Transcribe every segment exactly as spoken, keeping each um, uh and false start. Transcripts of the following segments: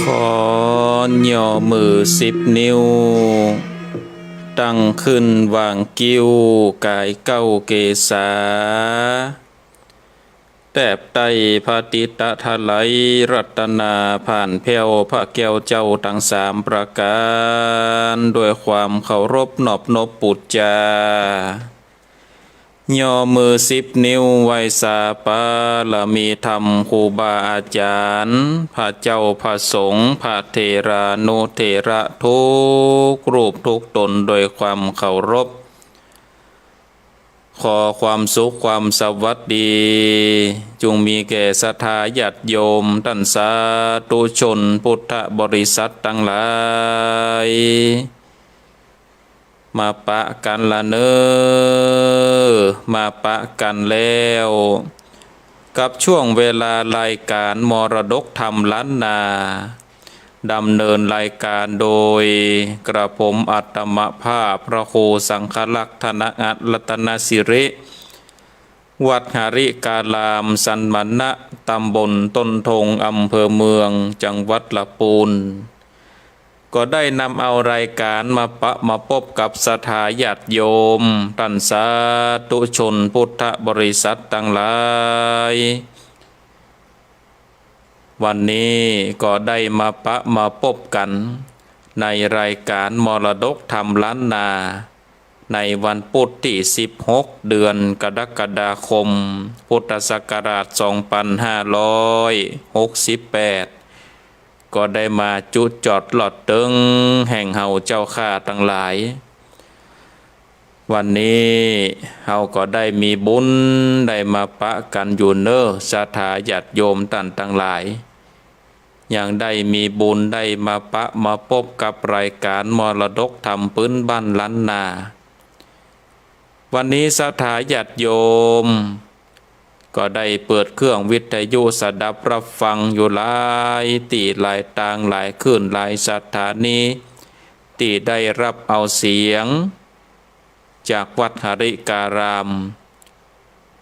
ขอย่อมือสิบนิ้ว ตั้งขึ้นวางกิ้ว ก๋ายเก๊าเกศา แตบไต้พระติตะถลาย รัตนาผ่านแผ้ว พระแก้วเจ้าตังสามประก๋าน โดยความเคารพนอบนบปู๋จา ย่อมือสิบนิ้วไหว้สาบารมีธรรมครูบาอาจ๋ารย์ พระเจ้าพระสงฆ์ พระเถรานุเถระทุกรูปทุกต๋นโดยความเคารพ ขอความสุขความสวัสดี จุ่งมีแก่ศรัทธาญาติโยมต้านสาธุชนพุทธบริษัทตังหลาย มาปะกั๋นละเน่อ มาปะกั๋นแล้ว กับช่วงเวลารายก๋านมรดกธรรมล้านนา ดำเนินรายก๋านโดยกระผมอัตมภาพพระครูสังฆรักษ์ ธนอัตร รัตนสิริ วัดหริการามสันมณะ ตำบลต้นทง อำเภอเมือง จังหวัดละปูน ก็ได้นำเอารายก๋านมาปะมาปบกับศรัทธาญาติโยมต้านสาธุชนพุทธบริษัทตังหลาย วันนี้ก็ได้มาปะมาปบกั๋นในรายก๋านมรดกธรรมล้านนา ในวันพุธตี้สิบหก เดือนกรกฎาคม พุทธศักราชสองปันห้าร้อยหกสิบแปด ก็ได้มาจุจอดลอดเติงแห่งเฮาเจ้าข้าตังหลาย วันนี้เฮาก็ได้มีบุญได้มาปะกั๋นอยู่เน่อ ศรัทธาญาติโยมต้านตังหลาย ยังได้มีบุญได้มาปะมาปบกับรายก๋านมรดกธรรมปื๊นบ้านล้านนา วันนี้ศรัทธาญาติโยม ก็ได้เปิดเครื่องวิทยุสดับรับฟังอยู่หลายตี้หลายตาง หลายคลื่นหลายสถานี ตี้ได้ฮับเอาเสียง จากวัดหริการาม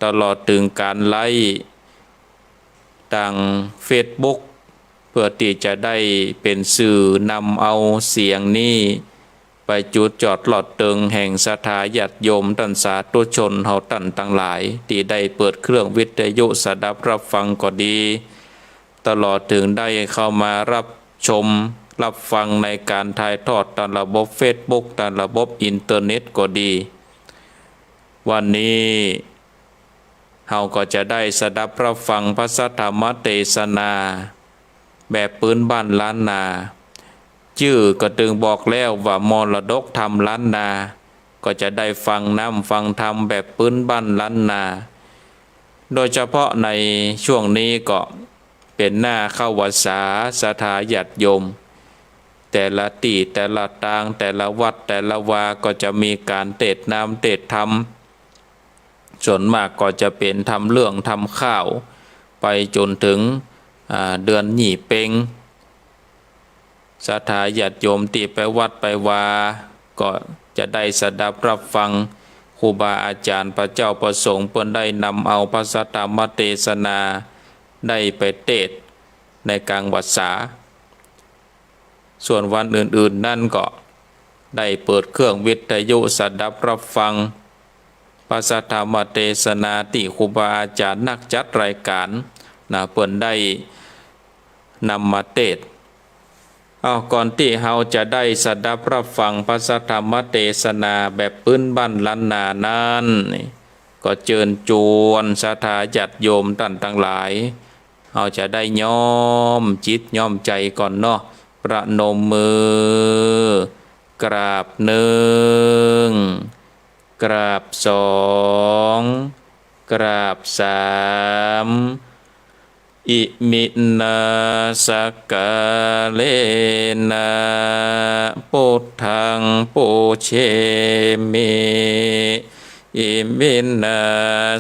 ตลอดเถิงก๋านไลฟ์ตางเฟซบุ๊ก เปื้อตี้จะได้เป๋นสื่อนำเอาเสียงนี้ ไปจุจอดลอดเติงแห่งศรัทธาญาติโยมต้านสาธุชนเฮาต้านตังหลาย ตี้ได้เปิดเครื่องวิทยุสดับรับฟังก็ดี ตลอดเถิงได้เข้ามาฮับชมฮับฟังในก๋านถ่ายทอดตางระบบเฟซบุ๊ก ตางระบบอินเทอร์เน็ตก็ดี วันนี้เฮาก็จะได้สดับฮับฟังพระสัทธรรมเตสนาแบบปื๊นบ้านล้านนา จื้อก็ตึงบอกแล้วว่ามรดกธรรมล้านนา ก็จะได้ฟังน้ำฟังธรรมแบบปื๊นบ้านล้านนา โดยเฉพาะในช่วงนี้ก็เป๋นหน้าเข้าพรรษา ศรัทธาญาติโยม แต่ละตี้แต่ละตาง แต่ละวัดแต่ละวา ก็จะมีก๋านเตสน์น้ำเตสน์ธรรม ส่วนมากก็จะเป๋นธรรมเรื่องธรรมค่าว ไปจ๋นเถิง อ่า เดือนยี่เป็ง ศรัทธาญาติโยมตี้ไปวัดไปวา ก็จะได้สดับฮับฟังครูบาอาจ๋ารย์พระเจ้าพระสงฆ์เปิ้นได้นำเอาพระสัทธรรมเตสนา ได้ไปเตสน์ในก๋างพรรษา ส่วนวันอื่นๆ นั้นก็ได้เปิดเครื่องวิทยุสดับฮับฟัง พระสัทธรรมเตสนาตี้ครูบาอาจ๋ารย์นักจัดรายก๋านนะ เปิ้นได้นำมาเตสน์ เอ้า ก่อนตี้เฮาจะได้สดับฮับฟังพระสัทธรรมเตสนาแบบปื๊นบ้านล้านนานั้น ก็เจิญจวนศรัทธาญาติโยมต้านตังหลาย เฮาจะได้น้อมจิตน้อมใจ๋ก่อนเนาะ ประนมมือ กราบหนึ่ง กราบสอง กราบสาม Iminā sakkārena buddhaṃ pūjemi. Iminā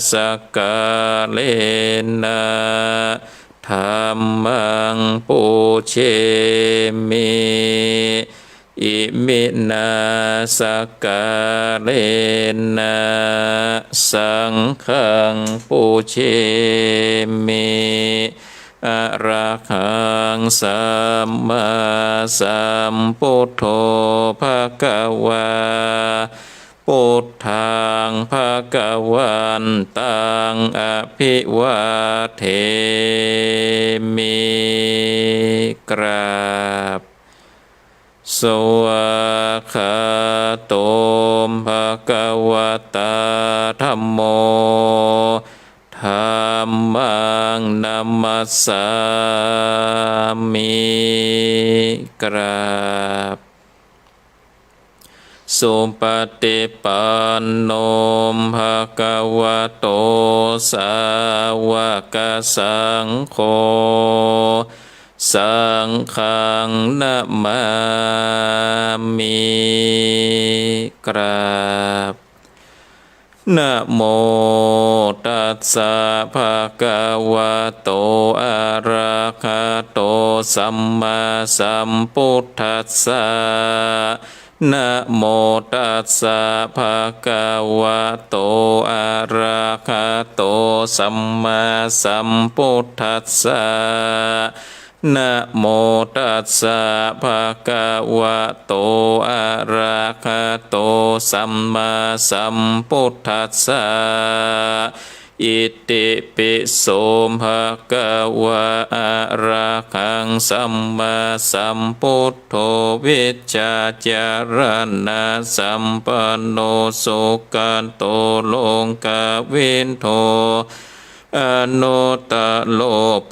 sakkārena dhammaṃ pūjemi. Iminā sakkārena saṅghaṃ pūjemi. Arahaṃ sammāsambuddho bhagavā. Buddhaṃ bhagavantaṃ abhivādemi. กราบ Svākkhāto bhagavatā dhammo. Dhammaṃ namassāmi. กราบ สุปฏิปันโน ภะคะวะโต สาวกสังโฆ สังฆังนะมามิ กราบ นะโม ตัสสะ ภะคะวะโต อะระหะโต สัมมาสัมพุทธัสสะ นะโม ตัสสะ ภะคะวะโต อะระหะโต สัมมาสัมพุทธัสสะ นะโม ตัสสะ ภะคะวะโต อะระหะโต สัมมาสัมพุทธัสสะ อิติปิโส ภะคะวะ อะระหัง สัมมาสัมพุทโธ วิชชาจารณสัมปันโน สุขะโต โลกะวิทู อนุตตะโร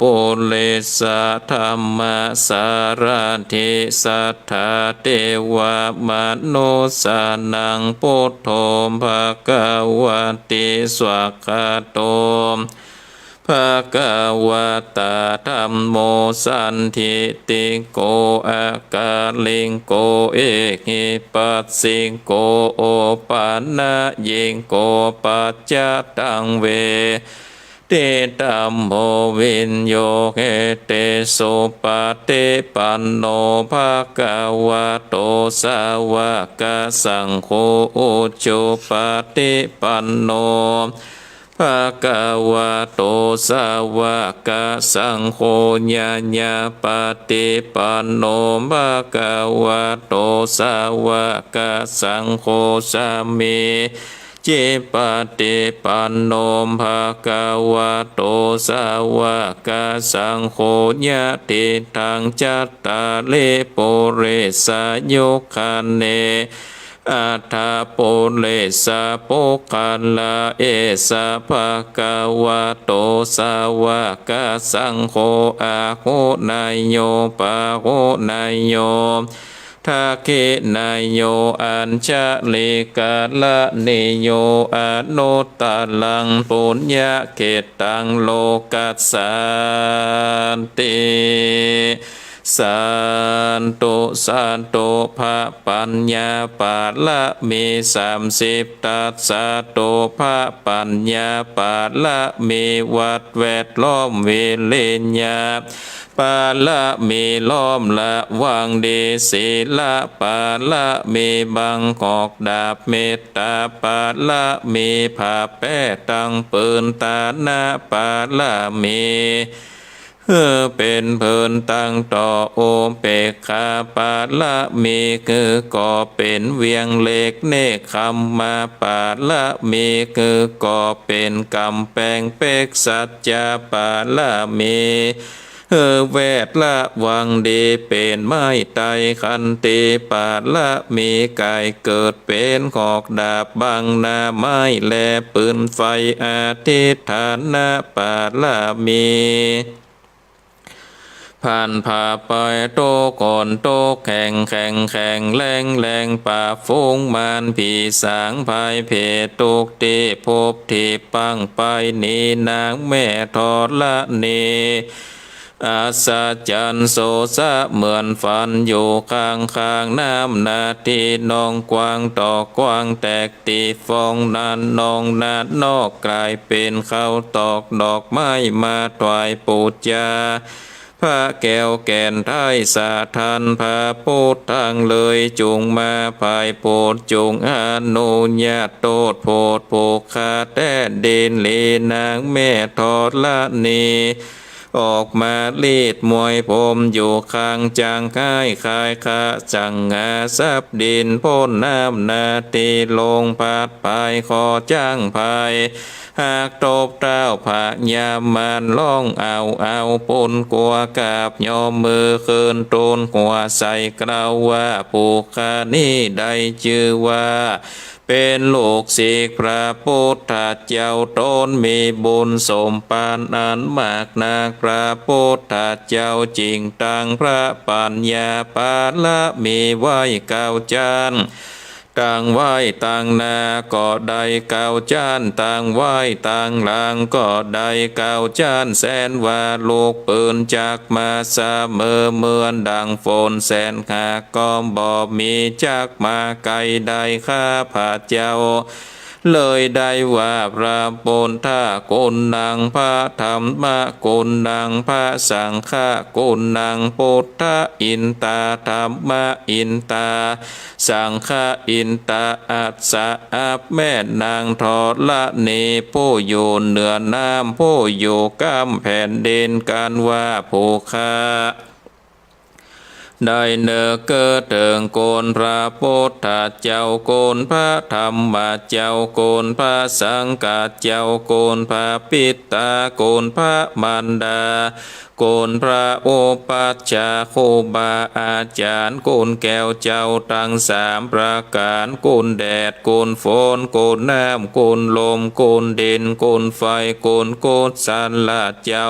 ปุริสะธัมมะสารถิ สัทธาเทวะมนุสสานัง พุทโธ ภะคะวะติ สวากขาโต ภะคะวะตา ธัมโม สันทิฏฐิโก อะกาลิโก เอหิปัสสิโก โอปะนะยิโก ปัจจะตัง เวทิตัมโม วิญโญ เหติสุปะฏิปันโน ภะคะวะโต สาวกสังโฆ อุจุปะฏิปันโน ภะคะวะโต สาวกสังโฆ ญาณาปะฏิปันโน ภะคะวะโต สาวกสังโฆ สามีจิปะฏิปันโน ภะคะวะโต สาวกสังโฆ ญาติทัง จัตตาริ ปุริสายุคคานิ อัฏฐปุริสปุคคละ เอสะ ภะคะวะโต สาวกสังโฆ อาหุเนยโย ปาหุเนยโย ทักขิเนยโย อัญชลีกะรณีโย อนุตตะรัง ปุญญะเขตตัง โลกัสสันติ สาธุ สาธุ พระปัญญาปารมีสามสิบทัศ สาธุ พระปัญญาปารมีวัดแวดล้อม วิริญญาปารมีล้อมระวังดี ศีลปารมีบังหอกดาบ เมตตาปารมีผ้าแป้ตังปืน ตานะปารมี หื้อเป๋นเผินตังต่อ อุเปกขาปารมี หื้อก่อเป๋นเวียงเหล็ก เนกขัมมาปารมี หื้อก่อเป๋นก๋ำแปงเป๊ก สัจจะปารมี หื้อแวดระวังดีเป๋นไม้ไตร ขันติปารมี ก๋ายเกิดเป๋นหอกดาบบังหน้าไม้และปืนไฟ อธิฏฐานะปารมี ผ่านผ่าไปทุกข์โกนทุกข์แข็ง แข็งแข็งแรงแรง ปราบฝูงมารผีสางภัยเผชิญทุกข์ตี้ ภพตี้ปังไปนี้ นางแม่ธรณี อัศจรรย์โสสะเหมือนฝัน อยู่ข้างข้างน้ำนาที หนองกว้างตอกกว้างแตก ตี้ฟองนั้นหนองนั้นนอก ก๋ายเป๋นเขาตอกดอกไม้มาถวายปู๋จา พระแก้วแก่นไท้สถาน พระพุทธตังเลยจุ่งมา ไพร่โผดจุ่งอนุญาต โต้ษโผดผูกขาแต๊ดินหลี นางแม่ธรณี ออกมาลีดมวยผมอยู่ข้าง จักไห้ขายขา จักหาทรัพย์ดินป๊นน้ำนาที ลงพัดภายขอจ้างภาย หากตบเท้าพญามาร ฮ้องเอาเอาปูนกั๋ว กราบยอมมือขึ้น ตูนหัวใส่เกล้าว่า ปุคคลานี้ได้จื้อว่า เป๋นลูกศิษย์พระพุทธเจ้า ต๋นมีบุญสมภารอันมากนัก พระพุทธเจ้าจึงตั้งพระปัญญาปารมีไว้เก้าจั้น ตั้งไว้ตังหน้าก็ได้เก้าจ๊าน ตั้งไว้ตังหลังก็ได้เก้าจ๊าน แสนว่าลูกปืนจักมาเสมอ เหมือนดังฝนแสนหากก็บ่มีจักมาไกลได้ข้าพเจ้า เลยได้ว่าพระพุทธกุณัง พระธรรมกุณัง พระสังฆกุณัง พุทธะอินตา ธัมมะอินตา สังฆะอินตา อัสสะ อับแม่นางธรณี ผู้อยู่เหนือน้ำ ผู้อยู่ก้ำแผ่นดิน กันว่าผู้ข้า ได้นึกเถิงคุณพระพุทธเจ้า คุณพระธรรมเจ้า คุณพระสังฆเจ้า คุณพระปิตา คุณพระมารดา คุณพระอุปัชฌาย์ ครูบาอาจ๋ารย์ คุณแก้วเจ้าตังสามประก๋าน คุณแดด คุณฝน คุณน้ำ คุณลม คุณดิน คุณไฟ คุณกุศลเจ้า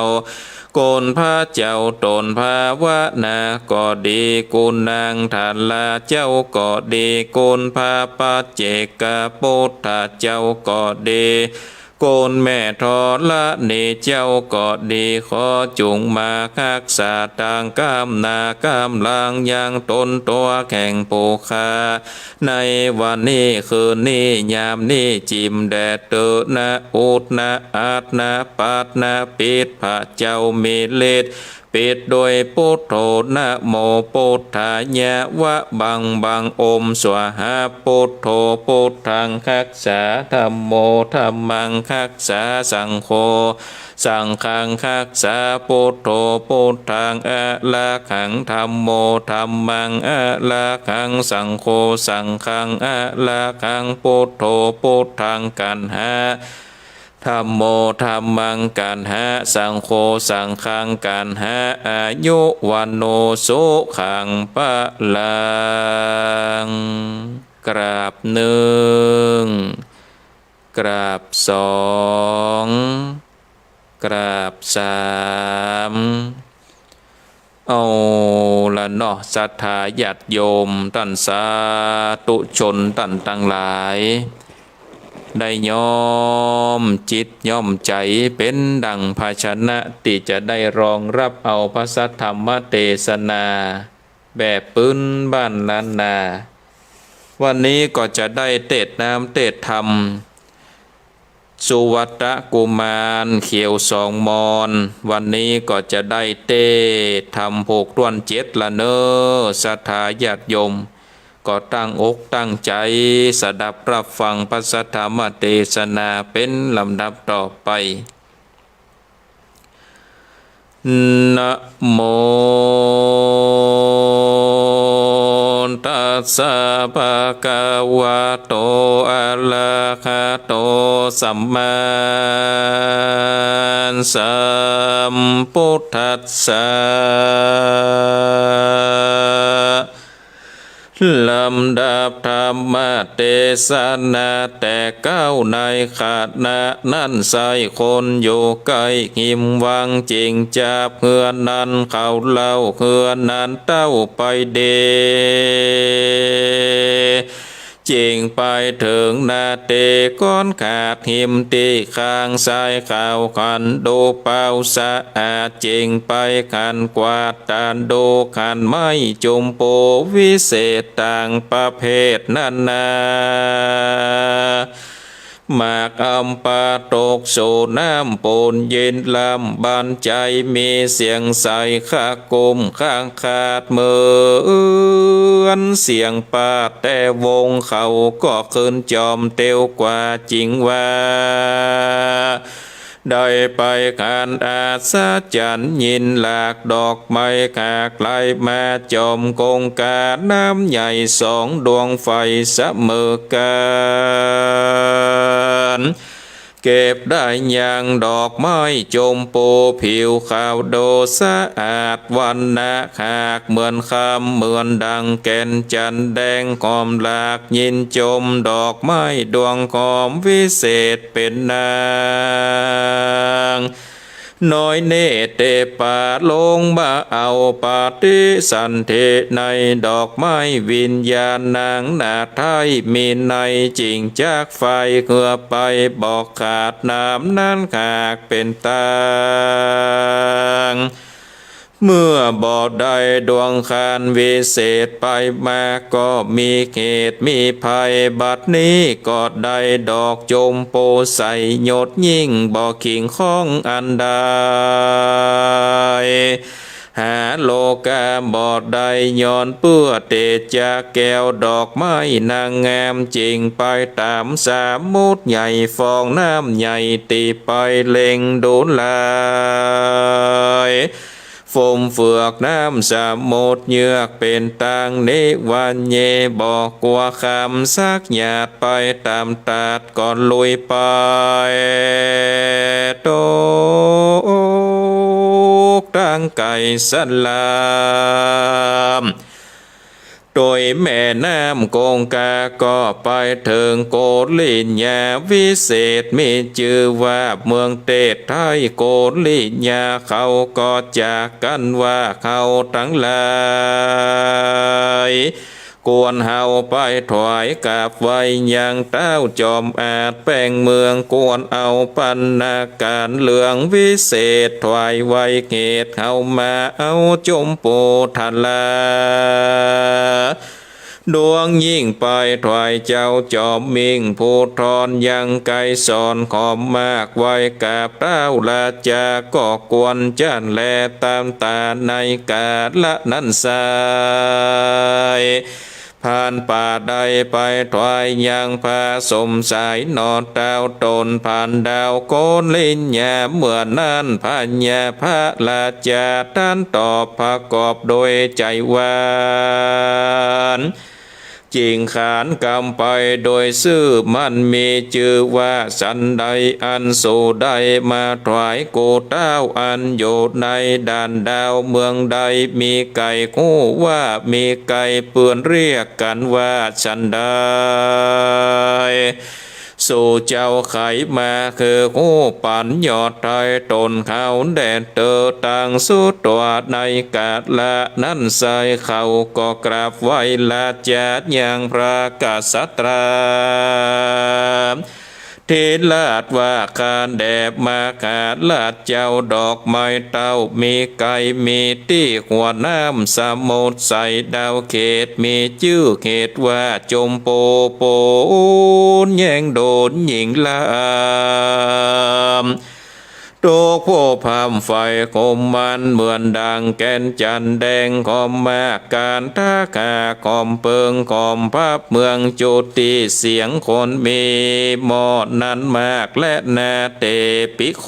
คุณพระเจ้าต๋นภาวนาก็ดี คุณนางทาราเจ้าก็ดี คุณพระปัจเจกพุทธเจ้าก็ดี คุณแม่ธรณีเจ้าก็ดี ขอจุ่งมาฮักษาตางก้ำหน้าก้ำหลัง ยังต๋นตั๋วแห่งผู้ข้า ในวันนี้คืนนี้ยามนี้ จิ่มแดดเต๊อะนะ อุดนะ อัดนะ ปัดนะ ปิด พระเจ้ามีฤทธิ์ ปิดด้วยปุทโธ นะโมปุทธายะ วะบังบัง โอมสวาหา ปุทโธ พุทธังฮักษา ธัมโม ธัมมังฮักษา สังโฆ สังฆังฮักษา ปุทโธ พุทธังอะระหัง ธัมโม ธัมมังอะระหัง สังโฆ สังฆังอะระหัง ปุทโธ พุทธังกัณหะ ธัมโม ธัมมังกัณหะ สังโฆ สังฆังกัณหะ อายุ วัณโณ สุขัง พลัง กราบนึ่ง กราบสอง กราบสาม เอาละเนาะ ศรัทธาญาติโยมต้านสาธุชนต้านตังหลาย ได้ย้อมจิตย้อมใจ๋เป๋นดั่งภาชนะตี้จะได้รองฮับเอาพระสัทธรรมเตสนา แบบปื้นบ้านล้านนา วันนี้ก็จะได้เตสน์น้ำเตสน์ธรรม สุวัตตกุมารเขียวสองมอน วันนี้ก็จะได้เตสน์ธรรมผูกถ้วนเจ็ดละเน่อ ศรัทธาญาติโยม ก็ตั้งอกตั้งใจ๋สดับฮับฟังพระสัทธรรมเตสนาเป๋นลำดับต่อไป นะโม ตัสสะ ภะคะวะโต อะระหะโต สัมมาสัมพุทธัสสะ ลำดับธรรมเตสนาแต่เก๊า ในขณะนั้นใส้คนอยู่ใก้ฮิมวัง จึงจับเฮือนั้นเข้าเล่า เฮือนั้นเต้าไปเด้ จึงไปเถิงนาเตก้อนขาดฮิมตี้ข้างซ้าย เข้าหันดูเปล่าสะอาด จึงไปหันกวาดตานดูหันไม้จุมปูวิเศษต่างประเภทนานา หมากอำปาตกสู่น้ำปูนเย็นลำบานใจ๋ มีเสียงใสคะกุ้มคะขาดเหมือนเสียงปาด แต่วงเขาก็ขึ้นจอมเตียวกว่า จึงว่า ได้ไปหันอัศจรรย์ ยินหลากดอกไม้หลากหลายมาจอมคงคา น้ำใหญ่สองดวงไฟเสมอกั๋น เก็บได้ยังดอกไม้จุมปูผิวขาวดูสะอาด วรรณะหากเหมือนคำ เหมือนดังแก่นจันทร์แดงหอมหลาก ยินชมดอกไม้ดวงหอมวิเศษเป๋นนาง น้อยเน่เตปาลงมาเอาปฏิสันธิในดอกไม้วิญญาณนางนาไทยมีในจริงจักไฟเหือไปบอกขาดน้ำนั้นหากเป๋นตาง เมื่อบ่ได้ดวงคารวิเศษไปมาก็มีเหตุมีภัย บัดนี้ก็ได้ดอกจมปูใสยศยิ่งบ่ขิงข้องอันใด หาโลกาบ่ได้ย้อนเปื้อเตจาแก้วดอกไม้นางงามจริงไปต๋ามสมุทรใหญ่ฟองน้ำใหญ่ตี้ไปเล็งดูหลาย ฟมเฟือกน้ำสมุทรเยือกเป๋นตางนิวัญเย บ่กั๋วคำสักหยาดไปต๋ามตาดก็ลุยไป ตกตางไกลสลาม โดยแม่น้ำคงคาก็ไปเถิงโกริญญาวิเศษมีจื้อว่าเมืองเตสไทยโกริญญา เขาก็จากกั๋นว่าเขาตังหลาย ควรเฮาไปถวายกราบไหว้ยังเต๊าจอมอาจแป้งเมือง ควรเอาปัณณาก๋านเรื่องวิเศษถวายไหว้เหตุ เฮามาเอาจมปูทะลา ดวงยิ่งไปถวายเจ้าจอมมิ่งผู้ทอนยังไกรสรขอมมากไหว้กราบเต๊าราชาก็ควรจั้นแลต๋ามต๋าในกาละนั้นไซร้ พรานป่าได้ไปถวายยังพระสมสายหนอเต๊าต๋น พรานดาวโกริญญา เมื่อนั้นพญาพระราชาตรัสตอบประกอบโดยใจ๋หวาน จิ่งขานกำไปโดยซื่อมั่นมีจื้อว่าสันใด อันสูได้มาถวายกูเต๊าอันอยู่ในด่านดาวเมืองใด มีใค่ฮู้ว่ามีใค่เปื้อนเรียกกั๋นว่าสันใด สูเจ้าใค่มาคือฮู้ปั๋นยอดไท้ต๋นเขาแด่เต๊อตังสุดตั๋วในกาละนั้นไซร้ เขาก็กราบไหว้ราชายังพระกษัตรา เถราชว่าข้าแด่มหาราชเจ้าดอกไม้เต๊ามีใค่มีตี้หัวน้ำสมุทรใสดาวเขต มีจื้อเหตุว่าจมปูปูนแยงโดนหญิงลาม ตกผู้พร่ำไฟขมมันเหมือนดังแก่นจันทร์แดงขอมมาก ก๋านทาขาขอมเปิงขอมพับเมืองจุติเสียงคนมีหม้อนั้นมากและนาเตปิโค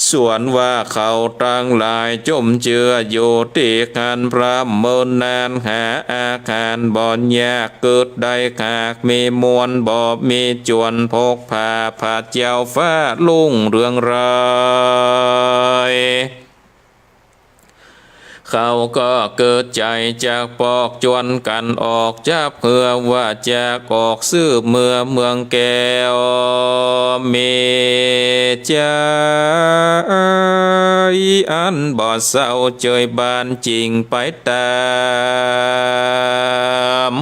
ส่วนว่าเขาตังหลายจมเจืออยู่ตี้หั้นพร่ำเมินนาน หาอาหารบ่ยาก เกิดได้หากมีมวล บ่มีจวน พกพาพระเจ้าฟ้ารุ่งเรืองราย เขาก็เกิดใจ๋จักปอกจวนกั๋นออกจับ เพื่อว่าจักออกสืบเมือเมืองแก้ว มีใจ๋อันบ่เศร้าเจยบานจิ่งไปต๋าม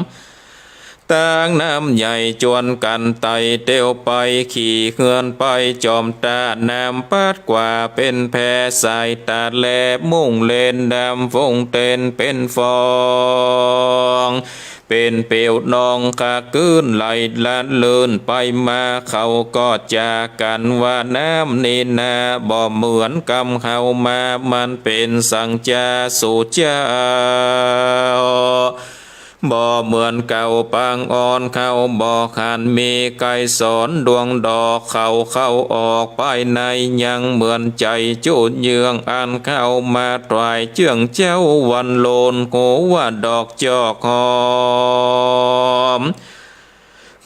ตางน้ำใหญ่จวนกั๋นไต่เตียวไป ขี่เฮือนไปจอมต้าน้ำปัดกว่าเป๋นแพสายตาแล มุ่งเล่นดำฟงเต้นเป๋นฟอง เป๋นเปียวนองคะกื้นไหลละลื่นไปมา เขาก็จากั๋นว่าน้ำนี้นาบ่เหมือนกำเฮามา มันเป๋นสังจาสู่เจ้า บ่เหมือนเก่าปางอ่อน เขาบ่หันมีไกรสรดวงดอก เขาเข้าออกภายในยังเหมือนใจ๋จุเยือง อันเข้ามาถวายเจื้องเจ้าวันโลน หัวดอกจอกหอม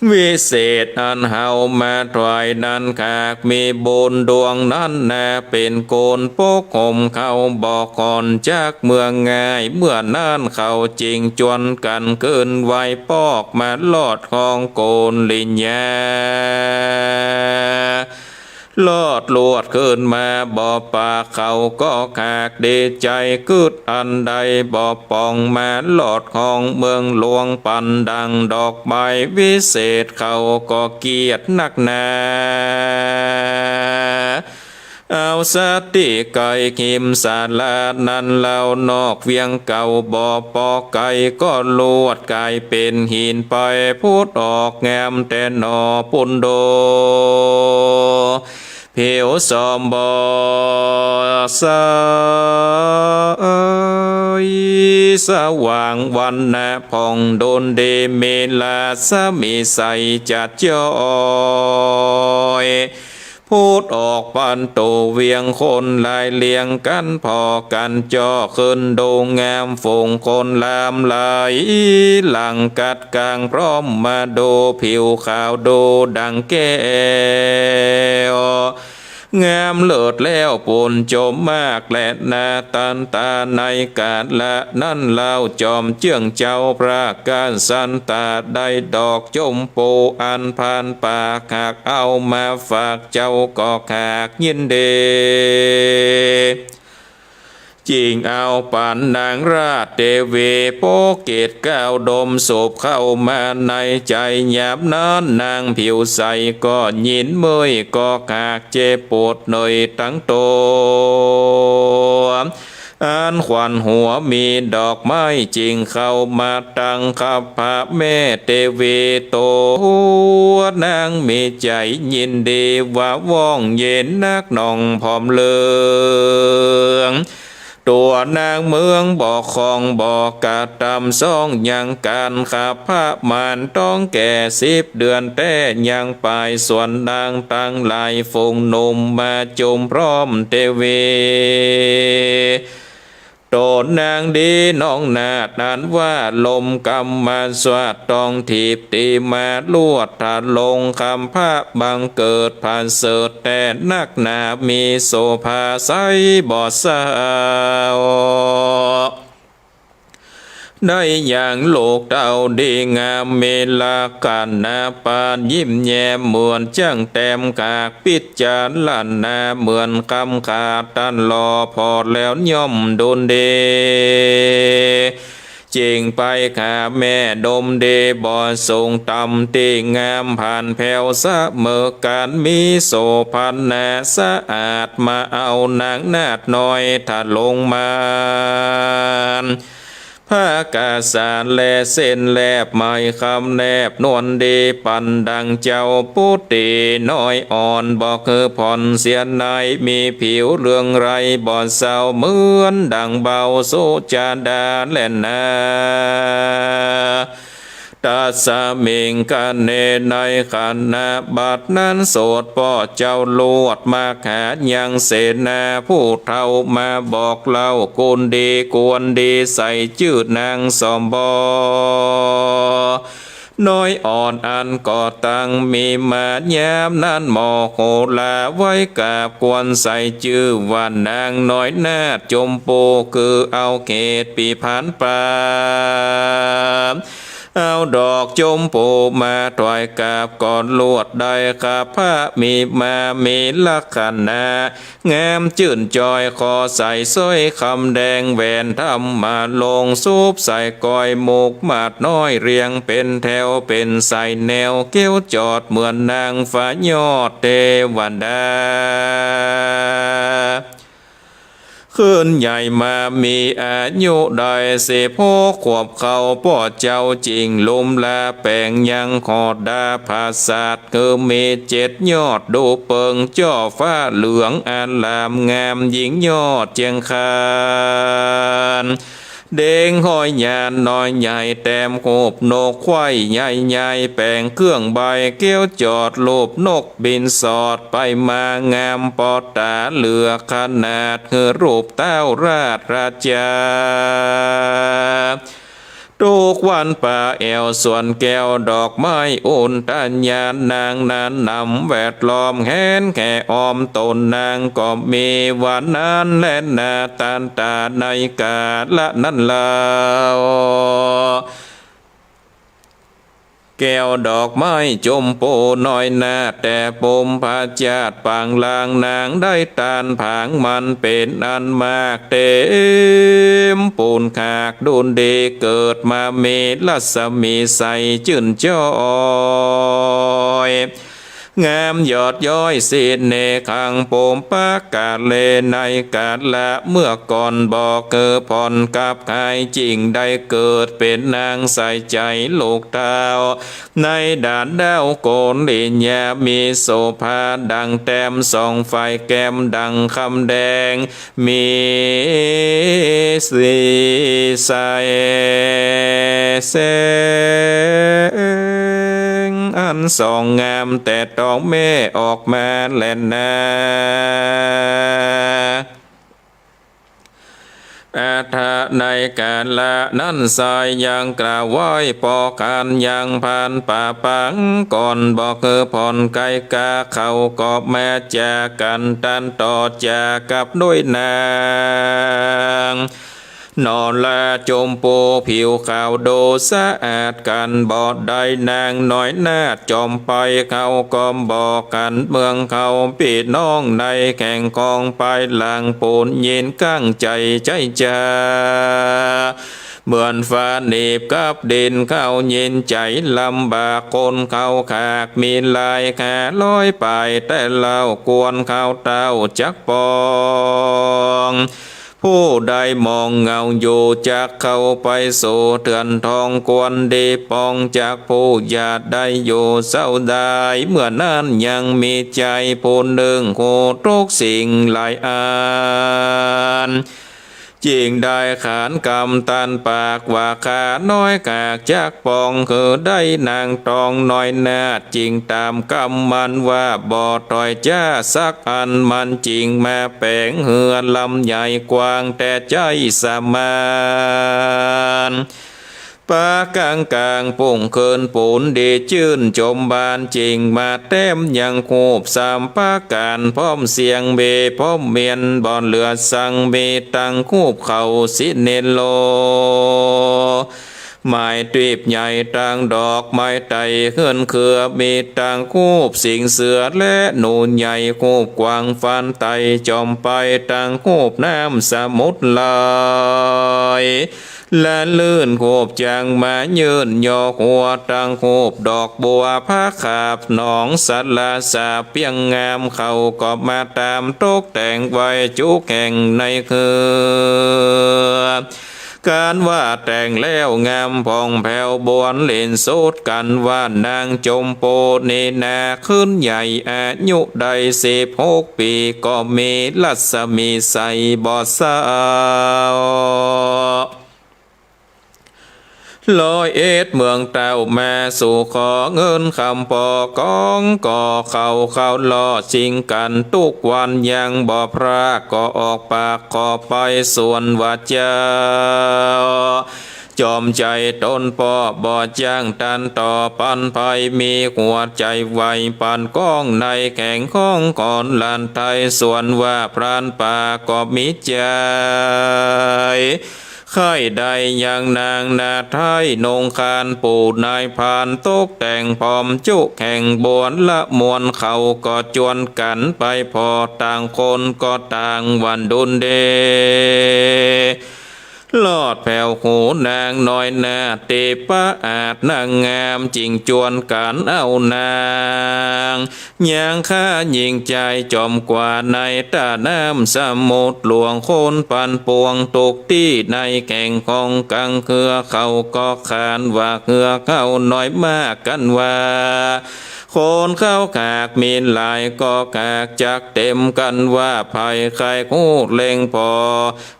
วิเศษอันเฮามาถวายนั้น หากมีบุญดวงนั้นนา เป๋นคนปกห่มเขาบ่ห่อนจากเมืองง่าย เมื่อนั้นเขาจิ่งจวนกั๋นขึ้นไหว้ปอกมาลอดห้องโกณฑิญญา รอดลวดขึ้นมาบ่ปาก เขาก็ขากดีใจ๋ กึ๊ดอันใดบ่ป๋อง มารอดห้องเมืองหลวง ปันดังดอกไม้วิเศษ เขาก็เกียรตินักหนา เอาสติใก้หิมสาลานั้นเล่า นอกเวียงเก่าบ่ปอไก๋ ก็ลวดก๋ายเป๋นหินไป ผุดออกงามแต๊หนอปุณโณ ผิวสมบ่ใส สว่างวรรณะผ่องดนดี มีราศมีใสจัดจ้อย ผุดออกปันตูเวียง คนหลายเรียงกั๋นผ่อกั๋นจ้อ ขึ้นดูงามฝูงคนหลามหลาย หลังกัดก๋างพร้อมมาดู ผิวขาวดูดังแก้ว งามเลิศแล้วปูนจมมากแลนา ตันตาในกาละนั้นเล่า จอมเจื้องเจ้าพระกษัตริย์ตาได้ดอกจมปูอันผ่านป่า หากเอามาฝากเจ้าก็หากยินดี จึ่งเอาปันนางราชเตวี โปเกตเกล้าดมสูบเข้ามาในใจ๋ ยามนั้นนางผิวใสก็ยินเมื่อย ก็หากเจ็บปวดเหนื่อยตังตั๋ว อันขวัญหัวมีดอกไม้ จึ่งเข้ามาตัง คัพพะแม่เตวี ตัวนางมีใจ๋ยินดี ว่าว่องเย็นนักหน่องผอมเหลือง ตัวนางเมืองบ่คล่องบ่กระตำซ่องยังก๋าน คัพพะมานท้องแก่สิบเดือนแต๊ ยังปายส่วนนางตังหลายฝูงหนุ่มมาจุมพร้อมเตวี ต๋นนางดีน้องนาฏ อันว่าลมกำมาสวาด ต้องถีบตี๋มาลวด ทะลงคัพพะบังเกิดผะเสริฐแต๊นักหนา มีโสภาใสบ่เศร้า ได้อย่างลูกเต้าดีงาม มีลักษณะปานยิ้มแย้ม เหมือนจั่งแต้มกาก ปิจารณาเหมือนกำขาด ตันหล่อผ่อแล้วย่อมดนดี จึ่งไปหาแม่ดมดีบ่สูงต่ำ ตี้งามผ่านแผ้วเสมอกั๋น มีโสภณะสะอาด มาเอานางนาฏน้อยทะลงมาน ผ้ากาสาแลเส้นแลบไหมคำแนบนวลดี ปันดังเจ้าปุตรีน้อยอ่อน บ่คือผ่อนเสียใน มีผิวเหลืองไร้บ่เศร้า เหมือนดังเบาสุจาดาแลนา ตัสมิงคะเน ในขณะบัดนั้นโสดป้อเจ้าลวดมาหายังเสนาผู้เฒ่า มาบอกเล่ากุณดีควรดี ใส่จื้อนางสมบ่ น้อยอ่อนอันก่อตั้งมีมายามนั้น หมอโหราไหว้กราบควรใส่จื้อว่านางน้อยนาฏจมปู คือเอาเขตปีผานป่า เอาดอกจมปูมาถวายกราบก่อนลวดได้ คัพพะมีมามีลักษณะ งามจื้นจ้อย ขอใส่สร้อยคำแดง แหวนธรรมาลง สูบใส่ก้อย หมวกมาดน้อยเรียงเป๋นแถว เป๋นสายแนว เกี้ยวจอดเหมือนนางฟ้ายอดเตวดา ขึ้นใหญ่มามีอายุได้สิบหกขวบเข้า ป้อเจ้าจึงลุมลาแป๋งยังหอดาผาสาท คือมีเจ็ดยอดดูเปิงจ้อฟ้าเหลืองอารามงามยิ่งยอดเจียงคาน เด้งห้อยยานน้อยใหญ่แต้มหูบนกไขว่ใหญ่ๆ แป๋งเครื่องใบเกี้ยวจอดรูปนกบินสอดไปมางามปอต๋าเหลือขนาด คือรูปเต้าราชราชา ทุกวันป่าแอ่วสวนแก้วดอกไม้อุทยาน นางนั้นนำแวดล้อมแหนแค่อ้อมต๋น นางก็มีว่านั้นแลนา ตันตาในกาละนั้นเล่า แก้วดอกไม้จมพูน้อยนาฏ แต่ปุพพชาติปางลางนางได้ตานผางมันเป๋นอันมาก เต็มปูนขากดุลดี เกิดมามีรัศมีใสจื้นจ้อย งามยอดย้อยเสน่ห์ คังปุปปะกาเล ในกาละเมื่อก่อน บ่คือผ่อนกับใคร จึงได้เกิดเป๋นนางใสใจ๋ลูกเต้า ในด่านดาวโกริยา มีโสภาดังแต้มสอง ฝ่ายแก้มดังคำแดง มีสีใสแสง อันส่องงามแต่ตองแม่ออกมาแลนา อัฏฐะ ในกาละนั้นไซร้ ยังกล่าวไหว้ปอขาน ยังผ่านป่าปางก่อน บ่คือผ่อนไกลกา เขาก็มาจากั๋น ตันต่อจากับด้วยนาง นอละจมพูผิวขาวดูสะอาดกั๋น บ่ได้นางน้อยนาฏจอมไป เขาก็บอกกั๋นเมืองเขาปี้น้องในแข่งของไป หลังปูนยินกั้งใจ๋ใจ๊จา เหมือนฟ้าหนีบกับดิน เขายินใจ๋ลำบาก คนเขาขากมีหลาย ห้าร้อยปาย แต่เล่ากวนเขาเต้าจักปอง ผู้ใดมองเหงาอยู่ จักเข้าไปสู่เถื่อนทอง ควรดีปองจักผู้หยาดได้อยู่เศร้าดาย เมื่อนั้นยังมีใจ๋ผู้หนึ่งฮู้ทุกสิ่งหลายอัน จึงได้ขานกำตันปากว่า ข้าน้อยขากจักปอง คือได้นางตองน้อยนาฏ จึงต๋ามกำมันว่า บ่ถอยจ้าสักอัน มันจึงมาแป๋งเฮือลำใหญ่กว้าง แต่ใจ๊สมาน ปะก๋างก๋างปุ้งเคินปูนดีจื้นจมบาน จึงมาแต้มยังคูบสามประก๋าน พร้อมเสียงเบ พร้อมเมียนบ่เหลือสัง มีตังคูบเขาสิเนโล ไม้ตวีปใหญ่ตังดอกไม้ไตรเฮือนเครือ มีตังคูบสิงห์เสือและหนูใหญ่ คูบกวางฟานไตรจอมไป ตังคูบน้ำสมุทรไหล และลื่นคูบจางมายื่นยอหัว ตังคูบดอกบัวผาขาบหนองสะหลาสาเปียงงาม เขาก็มาต๋ามตกแต่งไว้จุแข่งในเครือ ก๋านว่าแต่งแล้วงามผ่องแผ้ว บวนเล่นโสดกั๋นว่านางจมพูนี้นา ขึ้นใหญ่อายุได้สิบหกปี๋ ก็มีรัศมีใสบ่เศร้า ร้อยเอ็ดเมืองเต้ามาสู่ขอเงินคำปอกอง ก็เขาเข้าล่อชิงกั๋นทุกวันยังบ่พราก ก็ออกปากขอไปสวนว่าเจ้า จอมใจ๋ต๋นป้อบ่จ้างตันต่อปันภัย มีหัวใจ๋ไหวปันก้องในแข่งของกรหลานไทย สวนว่าพรานป่าก็มีใจ๋ ใค่ได้ยังนางนาไทยนงคาน ปู่นายพรานตกแต่งพร้อมจุแข่งบวนละมวล เขาก็จวนกั๋นไปผ่อ ต่างคนก็ต่างหวั่นดุลเด ลอดแผ้วหูนางน้อยนาฏ เตปะอาจนางงาม จึงจวนกั๋นเอานาง ยังข้าหญิงใจ๋จอมกว่าในต้าน้ำสมุทรหลวง คนปันปวงตกตี้ในแข่งของกังเครือ เขาก็ขานว่าเครือเขาน้อยมากกั๋นว่า คนเขาขากมีหลายก็ขากจักเต็มกั๋นว่า ใผใค่ฮู้เล็งผ่อ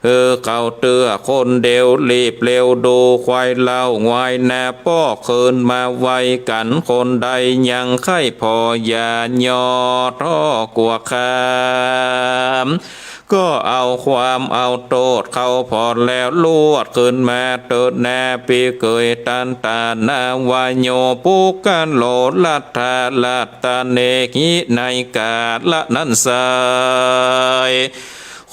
หื้อเขาเตื้อคนเดียว รีบเร็วดูควายเล่า งอยหน้าป้อคืนมาไวกั๋น คนใดยังใค่ผ่ออย่าหย่อท้อกั๋วคาม ก็เอาความเอาโต้ษเขาผ่อแล้วลวดคืนมาเต๊อะนาปี้เกย ตันตานาว่าโย ปุคคโล รัตถา รัตเตเนหิ ในก๋าละนั้นไซร้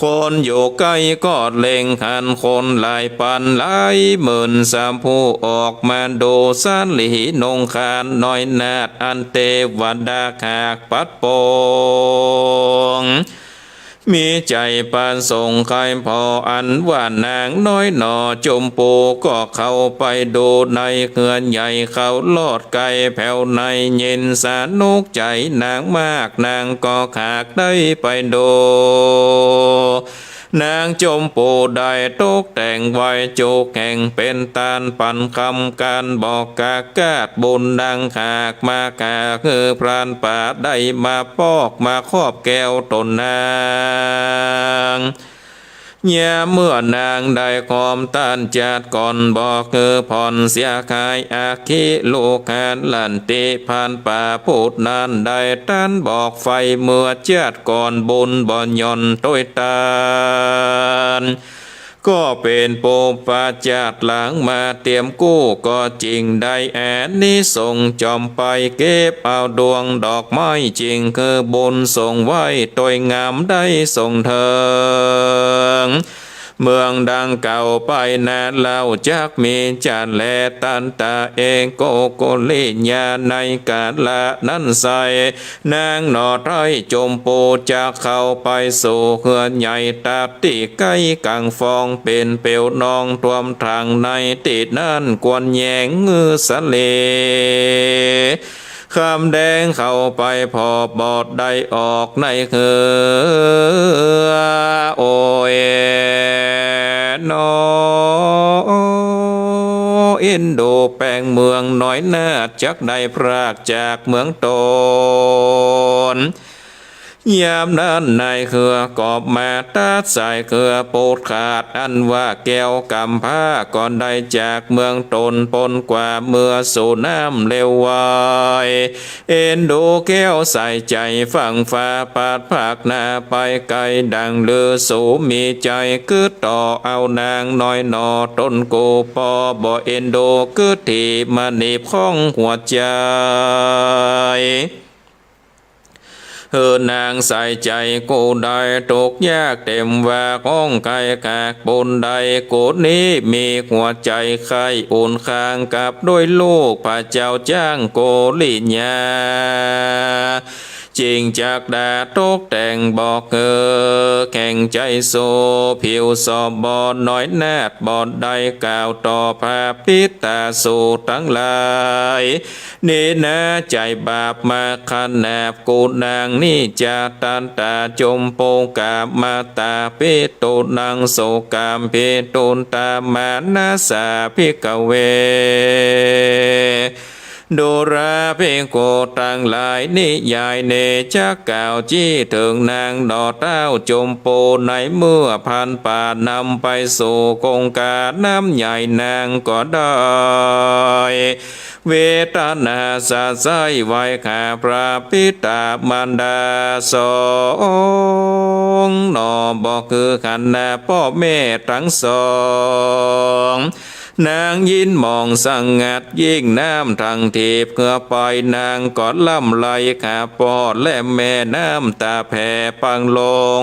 คนอยู่ใก้ก็เล็งหัน คนหลายปันหลายหมื่น สามผู้ออกมาดู สาลีนงคานน้อยนาฏ อันเตวดาขากปัดโป่ง มีใจ๋ประสงค์ใค่ผ่อ อันว่านางน้อยหน่อจมปู ก็เข้าไปดูในเฮือนใหญ่ เข้ารอดใก้แผวใน เย็นสนุกใจ๋นางมาก นางก็ขากได้ไปดู นางจมปูได้ตกแต่งไว้จุแห่ง เป๋นตานปันคำก๋านบอกกากาดบุญ ดังขากมาขากหื้อพรานป่าได้มาปอกมาคอบแก้วต๋นนาง ยามเมื่อนางได้คอมต้านจาติก่อน บ่หื้อผ่อนเสียหาย อคิโลกาลันติ พรานป่าผู้นั้นได้ต้านบอกไฟ เมื่อจาติก่อนบุญบ่หย่อนตวยตาน ก็เป๋นปุพพจาติหลังมาเตียมกู้ ก็จึ่งได้อานิสงส์จ๋อมไป เก็บเอาดวงดอกไม้ จึ่งคือบุญส่งไว้ตวยงามได้ส่งเถิง เมืองดังเก่าไปนาเล่า จักมีจะแล ตันตะเอโกโกริยา ในกาละนั้นไส้ นางหน่อไท้จมปูจักเข้าไปสู่เฮือนใหญ่ ตัดตี้ใก้ก๋างฟอง เป๋นเป๋วนองท่วมถางใน ตี้นั้นควรแยงหื้อสะเล คำแดงเข้าไปผ่อ บ่ได้ออกในเฮือ โอยหนอ เอ็นดูแปงเมืองน้อยนาฏ จักได้พรากจากเมืองต๋น ยามนั้นนายเฮือก็มาตัดสายเฮือปูดขาด อันว่าแก้วก๋ำพร้า ก็ได้จากเมืองต๋นป๊นกว่าเมือสู่น้ำเลววาย เอ็นดูแก้วใส่ใจ๋ ฟั่งฟ้าปาดพรากหน้าไปไก๋ ดังฤๅสูมีใจ๋กึ๊ดต่อเอานางน้อยหน่อ ต๋นกูปอบ่เอ็นดูกึ๊ดถีมาหนีบข้องหัวใจ๋ หื้อนางใส่ใจ๋กูได้ตกยาก เต็มว่าฮ้องไห้ขากปูนได้ กูนี้มีหัวใจ๋ใค่อุ่นคาง กับด้วยลูกพระเจ้าจ๊างโกริยา จึงจักดาตกแต่งบอกเออ แข็งใจ๋สู่ผิวสอบบอน้อยนาฏ บ่ได้กล่าวต่อพระปิตาสูตังหลาย นี้นาใจ๋บาปมาขนาบ กูนางนี้จะตันตาจมปูกามาตาปิตุนังโสกามปิตุนตามานาสาภิกขเว ดูราภิกขุตังหลาย นิยายนี้จักกล่าวจี้เถิงนางหน่อเต้าจมปู ในเมื่อพรานป่านำไปสู่คงคาน้ำใหญ่ นางก็ได้ เวทนาสะใส้ไหว้ข้าพระปิตามารดาสอง หน่อบ่คือหันหน้าป้อแม่ตังสอง นางยินมองสงัดยิ่งน้ำตังทีบเหือไป นางก็ล่ำไลข้าป้อและแม่น้ำตาแผ่ปังลง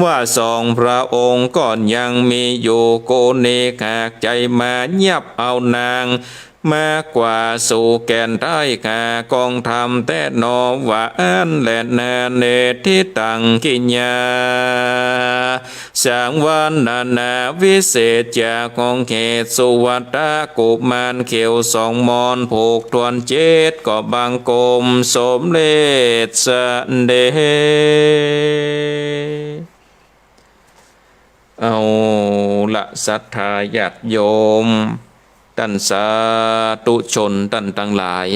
ว่าสองพระองค์ก็ยังมีอยู่ กูนี้หากใจ๋มายับเอานาง มากว่าสู่แก่นใต้ข้ากองธรรมแต๊หนอ ว่าอั้นแลนา เนทิตังกิญญา สังวรรณนาวิเศษจาของเขตสุวัตตะกุมารเขียวสองมอนผูกถ้วนเจ็ด ก็บังคมสมเร็จเสด็จ เอาละศรัทธาญาติโยม ต้านสาธุชนต้านตังหลาย